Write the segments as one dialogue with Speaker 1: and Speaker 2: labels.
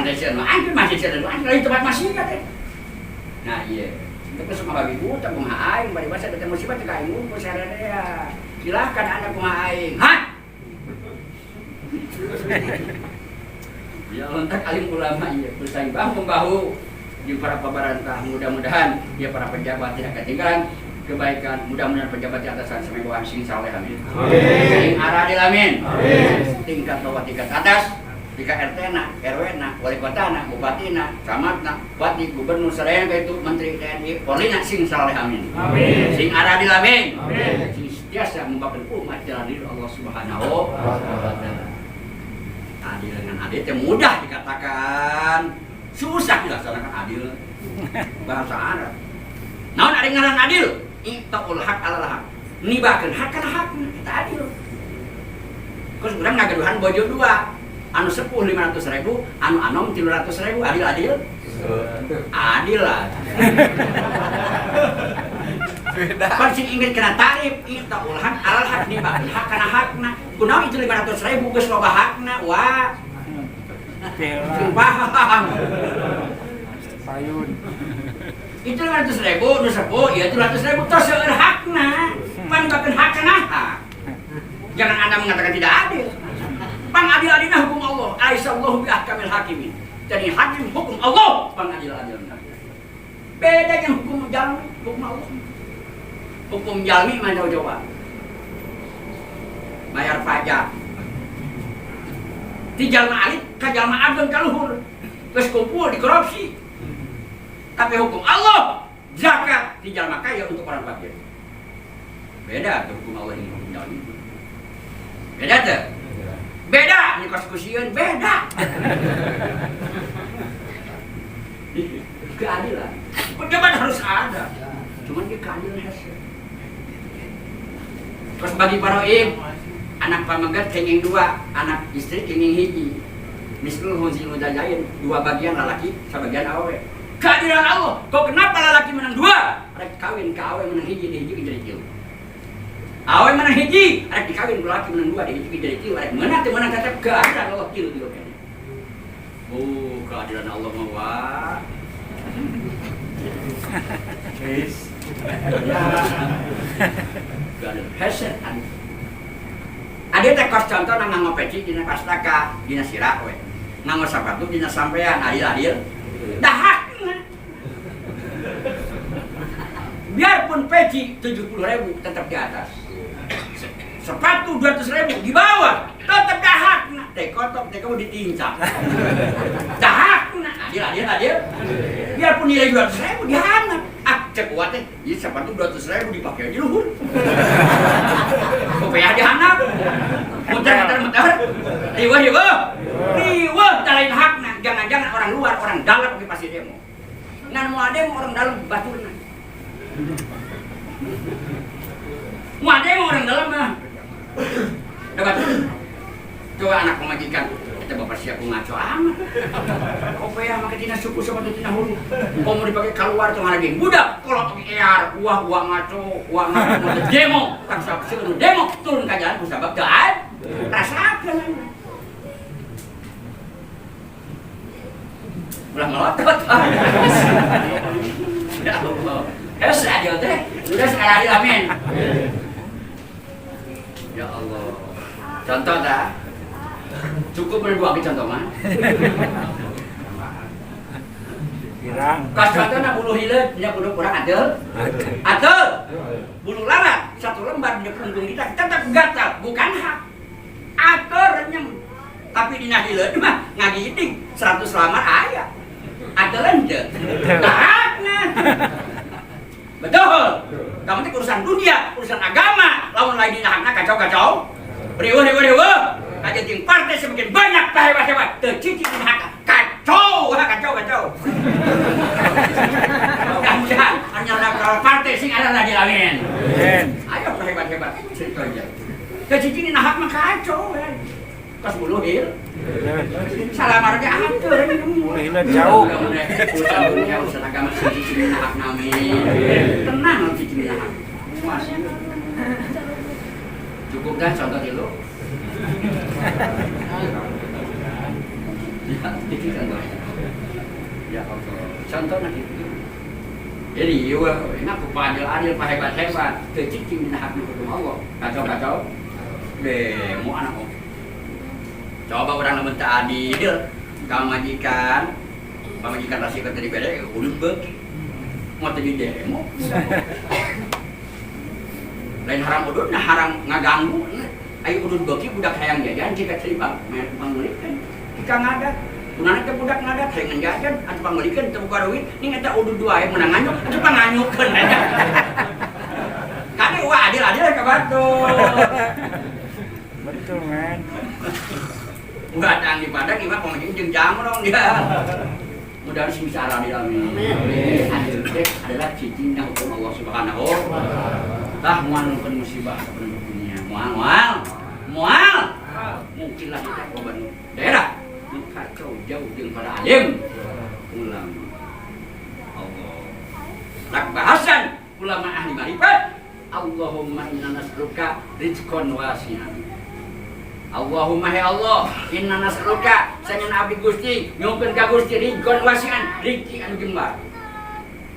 Speaker 1: Pantai sieun nu angker, masjid sieun nu angker, lain tempat maksiat teh. Nah, iya. Itu semua bagi utang kumaha aing bari basa teh musibah teh ka aing ngumpul sararea. Silakan anda kumaha aing. Hah? Ya lontak alim ulama iya bersaing bahu membahu di para pemerintah, mudah-mudahan ya para pejabat tidak ketinggalan kebaikan, mudah-mudahan pejabat di atas sampai bawah sing saleh amin. Sing aradil amin. Tingkat bawah tingkat atas, tingkat RT na, RW na, wali kota na, bupati na, camat na, bupati, gubernur, sadaya itu menteri TNI, Polri na sing saleh amin. Sing aradil amin. Sing setiasa membawa umat jalan ridho Allah Subhanahu wa taala. Adil dengan adil itu mudah dikatakan, susah dilaksanakan adil. Bahasa Arab. Naon ada ngaran adil? I'taul haq alal haq. Nibakeun hak kana hakna eta adil. Terus urang ngagaduhan bojo dua. Anu sepuh 500.000, anu anom 300.000, adil adil? Adil lah.
Speaker 2: Beda.
Speaker 1: Pan sing inget kena tarif, i'taul haq alal haq, nibakeun hak kana hakna. Kunaon itu 500.000 geus loba hakna, wah. Sing paham.
Speaker 3: Payun.
Speaker 1: Itu 500.000, nu sepuh, ya 300.000, tos seueur hakna. Pan nibakeun hak kana hak. Jangan Anda mengatakan tidak adil. Pang adil-adilna hukum Allah. Aisyallahu bi ahkamil hakimin. Jadi hakim hukum Allah, pang adil-adilna. Beda dengan hukum jalmi, hukum Allah. Hukum jalmi mah jauh coba. Bayar pajak. Ti jalma alit ka jalma ageng ka luhur. Geus kumpul dikorupsi. Tapi hukum Allah, zakat ti jalma kaya untuk orang fakir. Beda tuh hukum Allah ini hukum jalmi. Beda tuh. Beda, ini kos-kosieun beda. Keadilan. Pejabat harus ada. Cuman dia keadilan hasil. Terus bagi para im, anak pamegat kenging dua, anak istri kenging hiji. Mislul hunzil hunzajain, dua bagian lalaki, sebagian awe. Keadilan Allah. Kok kenapa lalaki menang dua? Rek kawin ka awe menang hiji, di hiji jadi tilu. Awe menang hiji, rek dikawin laki menang dua, di hiji jadi tilu. Rek menang teu menang tetep keadilan Allah tilu tilu kene. Oh, keadilan Allah mah wah.
Speaker 3: Guys.
Speaker 1: Keadilan hese adil. Adil teh kos contoh nang nganggo peci dina pastaka, dina sirah we. Nganggo sapatu dina sampean, adil adil. Dah hakna. Biarpun peci 70.000 tetap di atas. Sepatu 200.000 di bawah, tetap dah hakna. Teh kotok teh kamu ditincak. Dah hakna. Adil adil adil. Biarpun nilai 200.000 dihanap. Ah, cek kuat teh, ieu sepatu 200.000 dipakai aja luhur. Kopiah dihanap. Muter muter muter. Riweuh riweuh. Riweuh tah lain hakna. Jangan-jangan orang luar, orang dalam oge pasti demo. Ngan moal demo orang dalam baturna. Moal demo orang dalam mah. Da batur. Coba anak pemajikan, eta bapak siap ngaco amat. Kopiah make tina suku sepatu tina hulu. Komo dipake keluar tong harageng budak, kolot oge ear, wah wah ngaco, wah ngaco mau demo, tak sabab seueur demo turun ka jalan ku sabab teu aya. Rasakeun aing. Ulah melotot. Ya Allah. Hese adil teh. Udah sekali adil amin. Ya Allah. Contoh dah. Cukup berdua ke contoh mah.
Speaker 3: Pirang.
Speaker 1: Kas contohna bulu hileut dina bulu kurang adil. Adil. Bulu lalat satu lembar di punggung kita tetap gatal, bukan hak. Atur renyem. Tapi dina hileut mah ngagidig 100 lamar aya. Adil henteu. Hakna. Betul. Kamu teh urusan dunia, urusan agama, lamun lain dina hakna kacau-kacau. Riweuh riweuh riweuh. Aja jeung partai semakin banyak hebat-hebat, teu cicing dina hak. Kacau, kacau kacau. Mudah-mudahan hanya kalau partai sing ada lagi amin. Ayo hebat-hebat cerita aja. Teu cicing dina hak mah kacau. Pas bulu hil. Salah marga atur.
Speaker 3: Bulu hileut jauh.
Speaker 1: Urusan dunia, urusan agama sing cicing dina hak amin. Tenang cicing dina hak. Puas. Cukup dah contoh dulu. Ya, itu contohnya. Ya Allah, contohnya gitu. Jadi, wah, ini aku adil-adil, pak hebat-hebat, teu cicing dina hak hukum Allah. Kacau-kacau, demo anak om. Coba orang lamun teu adil, ka majikan, pamajikan rasika tadi beda, udud beuki. Mau teu di demo. Lain haram udud, nah haram ngaganggu. Ayo udud beuki budak hayang jajan jika terima pangmeulikeun. Jika ngadat, kunana teh budak ngadat hayang jajan atuh pangmeulikeun teu boga duit, ning eta udud dua aya meunang nganyuk, atuh panganyukeun eta. Kade wah adil-adil ka batur.
Speaker 3: Betul, men.
Speaker 1: Datang di Padang imah pamajikan jeung jamrong dia. Mudah-mudahan sing bisa adil, amin. Adil teh adalah cicingna hukum Allah Subhanahu wa taala. Tah moal nukeun musibah ka penduduk dunia. Moal moal. Moal. Mungkinlah kita korban daerah nu kacau jauh jeung para alim ulama. Allah. Rak bahasan ulama ahli marifat. Allahumma inna nas'aluka rizqan wasi'an. Allahumma ya Allah, inna nas'aluka sanyana abdi Gusti nyuhunkeun ka Gusti rizqan wasi'an, rizki anu jembar.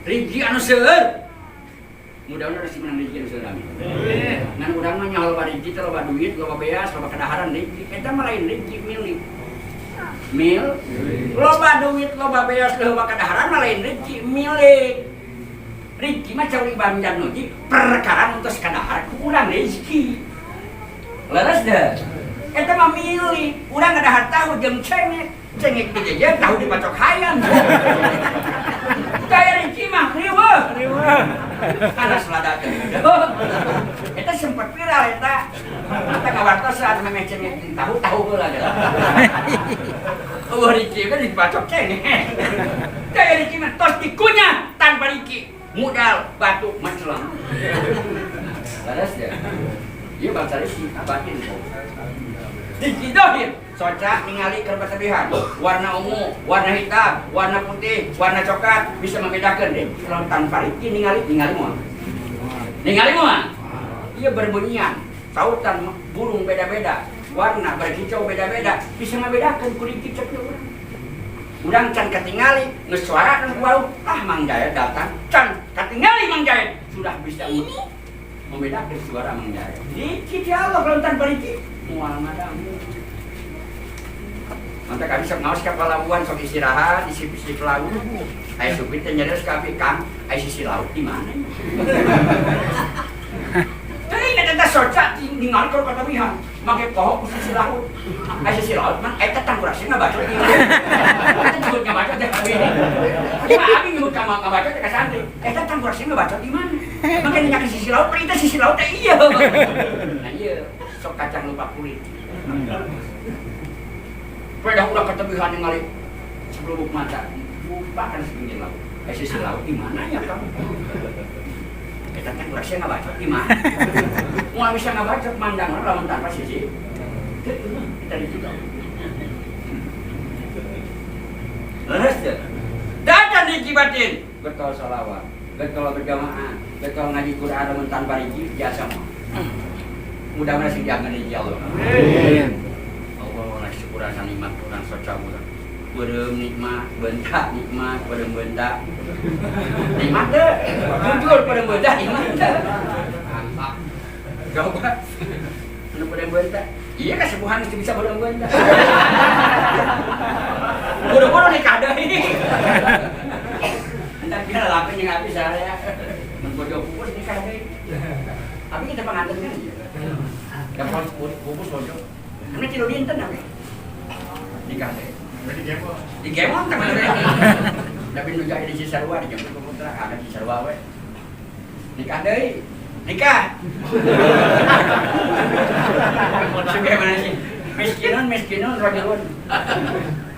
Speaker 1: Rizki anu seueur. Mudah-mudahan harus menang rizki anu seueur, amin. Ngan urang mah nyaho loba rizki teh loba duit, loba beas, loba kadaharan rizki. Eta mah lain rizki, milik. Mil loba duit, loba beas, loba kadaharan mah lain rizki, milik. Rizki mah cau Imam Jarnuji perkara untuk kadahar ku urang rizki. Leres deh. Eta mah milik. Urang ngadahar tahu jeung cengek. Cengek dijejer tahu dibacok hayam. Gaya rizki mah riweuh.
Speaker 3: Riweuh.
Speaker 1: Karena selada teh. Eta sempat viral eta. Eta ngawartosan memeh cengek jeung tahu tahu heula geus. Eueuh rizki kan dibacok cengek. Gaya rizki mah tos dikunyah tanpa rizki. Modal batu mencelang. Leres ya. Ieu bangsa rizki batin kok. Rizki dohir, soca ningali keur berlebihan. Warna ungu, warna hitam, warna putih, warna coklat bisa membedakan deh. Kalau tanpa rizki ningali ningali moal. Ningali moal. Ieu berbunyian, sautan burung beda-beda, warna berkicau beda-beda, bisa membedakan ku rizki cek urang. Urang can katingali, geus suara nu bau, ah Mang Jaya datang, can katingali Mang Jaya sudah bisa membedakan suara Mang Jaya. Rizki di Allah kalau tanpa rizki moal ngadamu. Mantap kami sok ngaos ka pelabuhan sok istirahat di sisi laut. Aya supir teh nyarios ka abi, Kang, aya sisi laut di mana? Teuing eta soca ningali kalau katawihan, make poho ku sisi laut. Aya sisi laut mah eta tangkurasnya ngabacot di mana? Eta nyebut ngabacot teh abi. Cuma abi nyebut ka ngabacot teh ka santri. Eta tangkurasnya ngabacot di mana? Make nanya ke sisi laut, perintah sisi laut teh iya. Nah iya, sok kacang lupa kulit. Pedah udah ketebihan ningali sebelum mata, lupa kan sepinggir laut. Sisi laut di mana ya kamu? Kita kan kurasnya nggak bacot di mana? Mau bisa nggak bacot mandang lamun tanpa sisi. Kita di situ. Leres ya. Datang di batin, getol salawat, getol berjamaah, getol ngaji Quran lamun tanpa rizki jasa mah. Mudah-mudahan sing jangan rizki Allah.
Speaker 3: Amin.
Speaker 1: Allah lah syukur asa nikmat urang soca urang. Beureum nikmat, bentak nikmat, beureum bentak. Nikmat teu? Jujur beureum bentak nikmat teu? Mantap. Coba. Anu beureum bentak. Iya kasepuhan geus bisa beureum bentak. Buru-buru nikah deui. Entar kira lalaki jeung abi saya. Mun bojo pupus nikah deui. Abi kita panganten kan. Da pupus bojo. Anu tilu dinten abi. Nikah deui. Di Gemon kan mana? Tapi nu jadi di Cisarua di Gemon putra ada di Cisarua we. Nikah deui. Nikah. Bagaimana sih? Miskinun miskinun rajulun.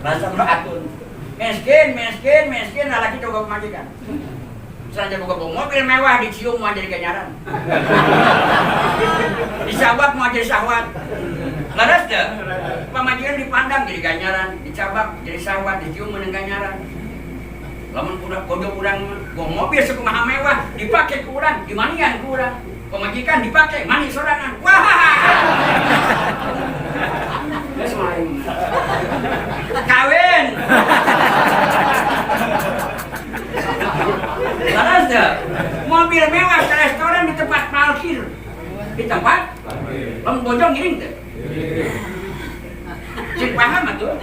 Speaker 1: Rasa atun. Miskin miskin miskin lalaki coba majikan. Saja boga mobil mewah dicium mau jadi ganyaran. Disabak mau jadi syahwat. Leres teu? Pamajikan dipandang jadi ganyaran, dicabak jadi syahwat, dicium menang ganyaran. Lamun budak bodoh urang gua mobil sakumaha mewah dipake ku urang, dimanian ku urang. Pamajikan dipake mani sorangan. Wah. Geus main. Kawin. lah. Lamun bojo ngiring teh. Cik paham atuh.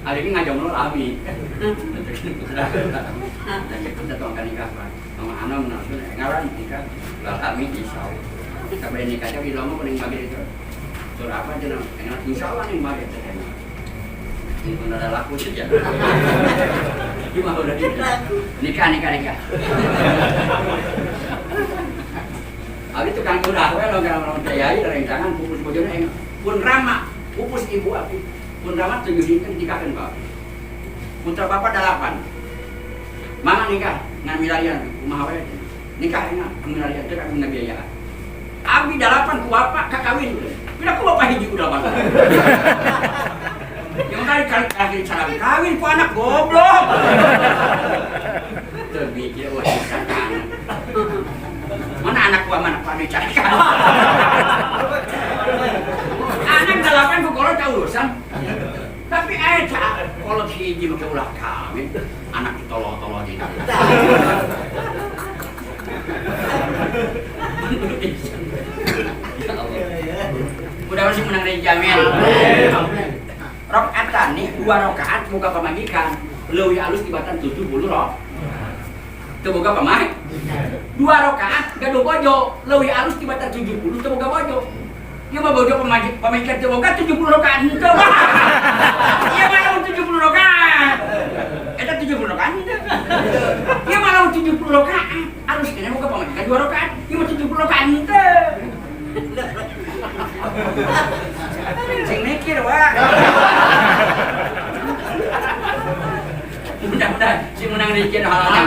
Speaker 1: Hari ini ngajong lami. Kita tong nikah Pak. Mama anom langsung ngaran nikah. Lami insya Allah. Sampai nikah teh ilmu kuning bagi itu. Surah apa jeneng? Insya Allah ning bagi teh. Ini ada laku saja. Gimana udah nikah nikah nikah. Abi tukang udah we lo gara-gara kiai rencangan pupus bojone pun rama pupus ibu abi. Pun rama 7 dinten nikahkeun ka abi. Putra bapak 8. Mana nikah ngan milarian kumaha we nikah enak milarian teh kan biayaan. Abi 8 ku bapak kakawin. Pira ku bapak hiji ku 8. Yang kali kali cara kawin ku anak goblok. Teu mikir wah anak. Mana anak gua mana pak dicarikan. Anak 8 ku kolot urusan. Tapi kolot hiji mah ulah kawin, anak ditolong-tolong di. Ya Allah. Udah masih menang dari jamin. Rakaat nih 2 rakaat boga pamajikan, leuwih alus tibatan 70 rok. Teu boga pamajikan. 2 rakaat gaduh bojo, leuwih alus tibatan 70 teu boga bojo. Ieu mah bojo pamajikan teu boga 70 rakaat henteu. Ieu mah lamun 70 rakaat. Eta 70 rakaat henteu. Ieu mah lamun 70 rakaat, alus keneh boga pamajikan 2 rakaat, ieu mah 70 rakaat henteu. Sing mikir wah. Mudah-mudahan sing menang rezeki halal.